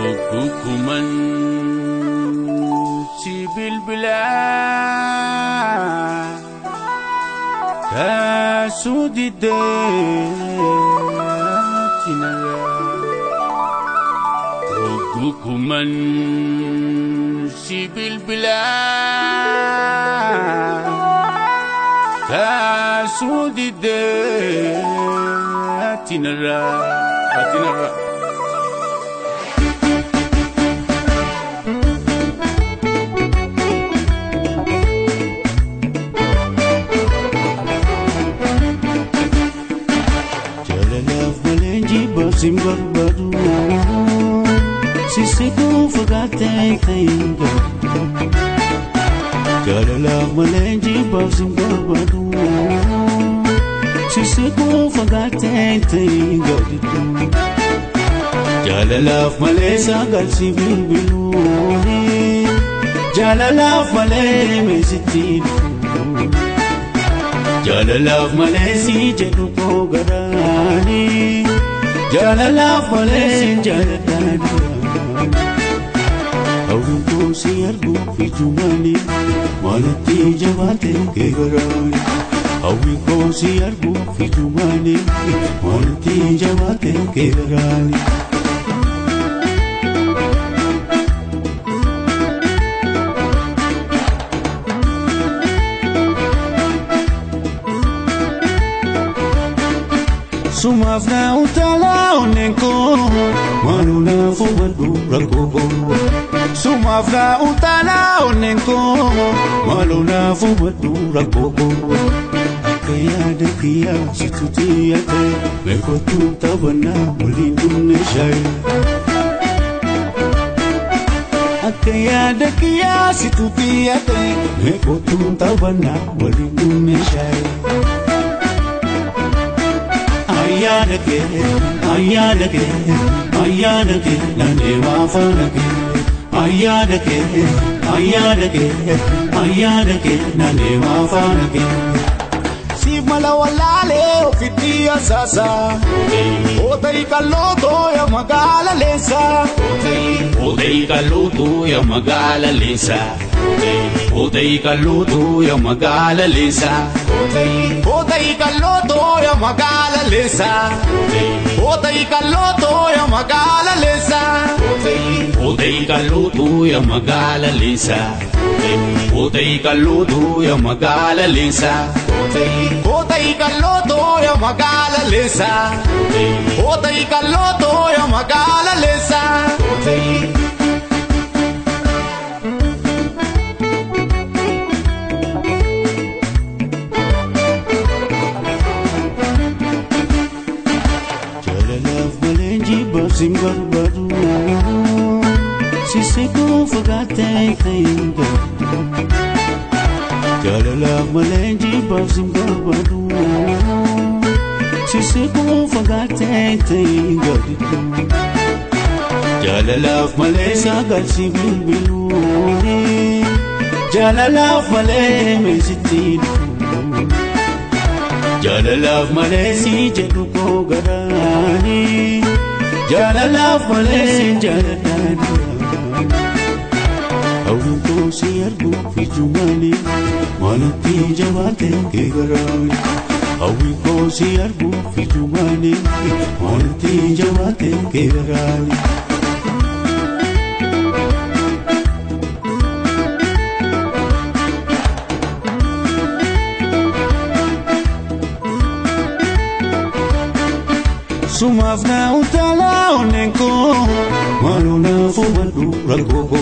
Hukuman si bilbila Kasudide tinala Hukuman si bilbila Kasudide tinala tinala Sim barbadu sisiku fagate kayinga Jalala malenji basim barbadu sisiku fagate kayinga Jalala malesa galsi bilbiluni Jalala male mesiti Jalala malesi jedu ko garani Jalala male jalala Awun si argu fi jumani malati jabate ke garani Awun si argu fi jumani malati jabate ke garani Sumafna utala onenko manuna fubadu rakoko Sumafna utala onenko manuna fubadu rakoko Akaya dekiya situtiyate mekotu tabana mulindune shai Akaya dekiya situtiyate mekotu tabana mulindune shai Ayyanake, ayyanake, ayyanake, nane maafanake. Ayyanake, ayyanake, ayyanake, nane maafanake. Simala walale ofitia sasa, otei kaloto ya magala lesa. Otei kaloto ya magala lesa. Otei kaloto ya magala lesa. Otei kaloto ya magala lesa. Otei kaloto ya magala lesa. Otei kaloto ya magala lesa. Otei kaloto ya magala lesa. Otei kaloto ya magala lesa. Otei kaloto ya magala lesa. Sim barbadu sisiku fagate kayinga Jalala malenji basim barbadu sisiku fagate kayinga Jalala malesa galsi bilbiluni Jalala male mesiti Jalala malesi jedu ko garani Jalala male jalala Awun si argu fi jumani malati jabate ke garani Awun si argu fi jumani malati jabate ke garani Sumafna utala onenko manuna fubadu rakoko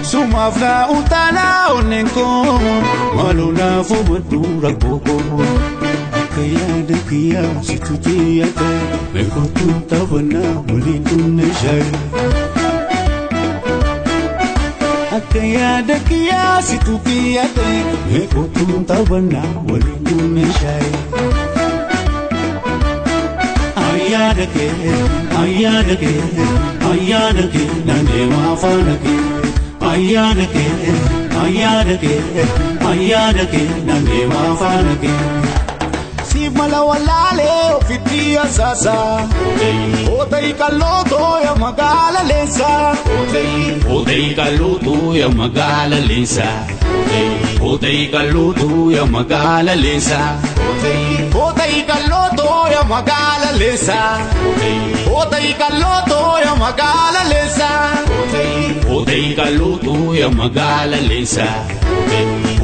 Sumafna utala onenko manuna fubadu rakoko Akaya dekiya situtiyate mekotu tabana mulindune shai Akaya dekiya situtiyate mekotu tabana mulindune shai Ayyanake, ayyanake, ayyanake, nane maafanake. Ayyanake, ayyanake, ayyanake, nane maafanake. Si Mala walaalee ofitti asaasa. Oota'ii kallootoo yaa magaala leensa. Oota'ii kallootoo yaa magaala leensa. Oota'ii kallootoo yaa magaala leensa. Oota'ii kallootoo yaa magaala leensa. Oota'ii kallootoo yaa magaala leensa. Oota'ii kallootoo yaa magaala leensa.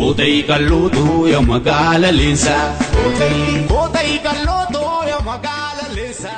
Oota'ii kallootoo yaa magaala leensa. Oota'ii kallootoo yaa magaala leensa.